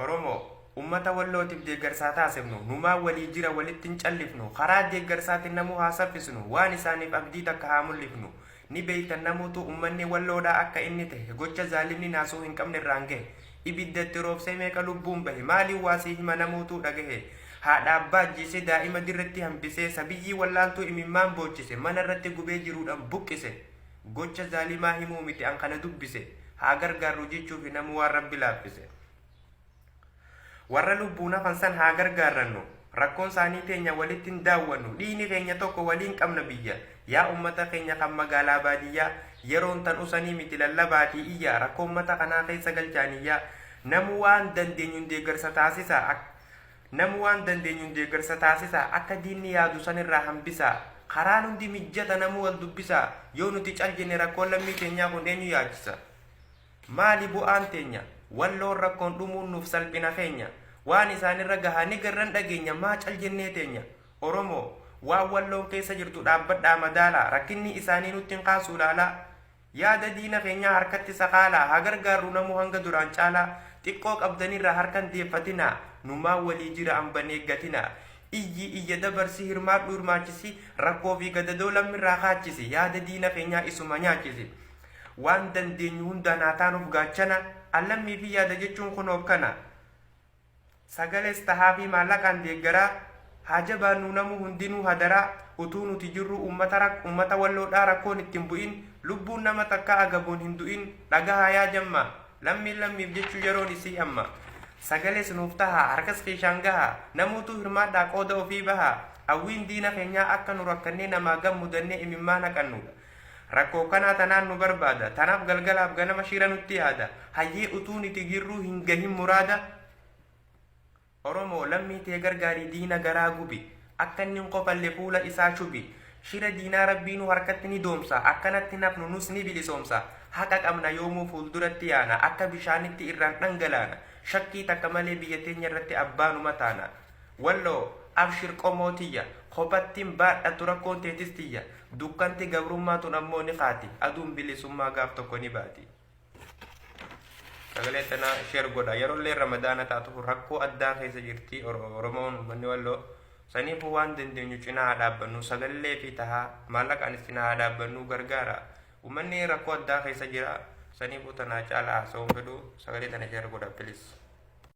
Oromoo, ummata Wallootiif deeggarsa haa taasifnu. Numaa walii jira walitti hin callifnu. Karaa deeggarsaatiin namuu haa saffisnu. Waan isaaniif abdii takka haa mul'ifnu. Ni beeytan namuutuu ummanni Walloodhaa akka inni tahe. Gocha zaalimni naasuu hin qabne irraan gahe. Ibidda itti roobsee meeqa lubbuun bahe. Maaliin waa sii hima namuutuu dhagahe. Haadha abbaa ajjeesee daa'ima dirretti hambisee sabiyyii wallaaltuu imimmaan boochise. Mana irratti gubee jiruudhan buqqise. Gocha zaalimaa himuu miti an kana dubbise. Haa gargaarru jechuufi namuu waan Rabbi laaffise. Warra lubbuun hafan san haa gargaarrannu. Rakkoon saanii teenya walitti hin daawwannu. Dhiiyni keenya tokko waliin qabna biyya. Yaa ummata keenya kan magaalaa baadiyyaa. Yeroon tan usanii miti lallabaatii iyyaa. Rakkoo ummata kanaa keessa galchaa niyyaa. Namuu waan dandeenyuun deeggarsa taasisaa. Namuu waan dandeenyuun deeggarsa taasisaa. Akka diinni yaadu san irraa hambisaa. Karaan hundi mijjata namuu wal dubbisaa. Yoo nuti cal jenne rakkoon lammii teenyaa kun eenyu yaachisa? Maali bu'aan teenya? Walloon rakkoon dhumuun nuuf salphina keenya. Waan isaanirra gahaa ni garran dhageenya maa cal jennee teenya? Oromoo, waan Walloon keessa jirtu dhaabbadhaa madaalaa, rakkinni isaanii nutti hin kaasuu laalaa. Yaada diina keenyaa harkatti sakaalaa, haa gargaarru namuu hanga duraan caalaa. Xiqqoo qabdanirraa harka hin deeffatinaa, numaan walii jira amba hin eeggatinaa. Iyyi iyya dabarsi hirmaadhu hirmaachisi, rakkoo fi gadadoo lammirraa kaachisi, yaada diina keenyaa isuma nyaachisi. Waan dandeenyu hundaan haa taanuuf gaachana, an lammiifin yaada jechuun kunoo akkana. Sagalees tahaafii maallaqaan deeggaraa, haa jabaannuu namuu hundinuu hadaraa, utuu nuti jirruu ummata rak ummata walloodhaa rakkoon itti hin bu'in, lubbuun nama takkaa agabuun hin du'in, dhagahaa yaa jammaa, lammiin lammiif jechuu yeroon isii amma. Sagalees nuuf tahaa, harkas kiishaan gahaa, namuutuu hirmaadhaa qooda ofii bahaa, hawwiin diina keenyaa akka nu rakkannee namaa gad mudannee imimmaan haqannuudha. Rakkoo kanaa tanaan nu barbaada. Tanaaf galgalaaf ganama shira nutti yaada. Hayyee utuu niti jirruu hin gahin muraada. Oromoo, lammii tee gargaari diina garaa gubi. Akka inni hin kofalle fuula isaa shubi. Shira diinaa Rabbiinuu harkatti ni doomsa. Akkanatti hin hafnu nus ni bilisoomsa. Haqa qabna yoomuu fuulduratti yaana. Akka bishaanitti irraan dhangalaana. Shakkii takka malee biyya teenya irratti abbaa numa taana. Walloo, abshir qomoo tiyya. Kophattin baadhattu rakkoon teetis tiyya. Dukkanti gabrummaa tun ammoo ni kaati. Aduun bilisummaa gaaf tokko ni baati. Sagalee tana share godha. Yeroollee Ramadaana taatu rakkoo addaa keessa jirti Oromoon uummanni Walloo. Saniifuu waan dandeenyu cinaa haa dhaabbannu. Sagalee fi tahaa maallaqaanis cinaa haa dhaabbannu gargaara. Uummanni rakkoo addaa keessa jira. Saniifuu tanaa caalaa haasa'uun fedhu sagalee tana share godha please.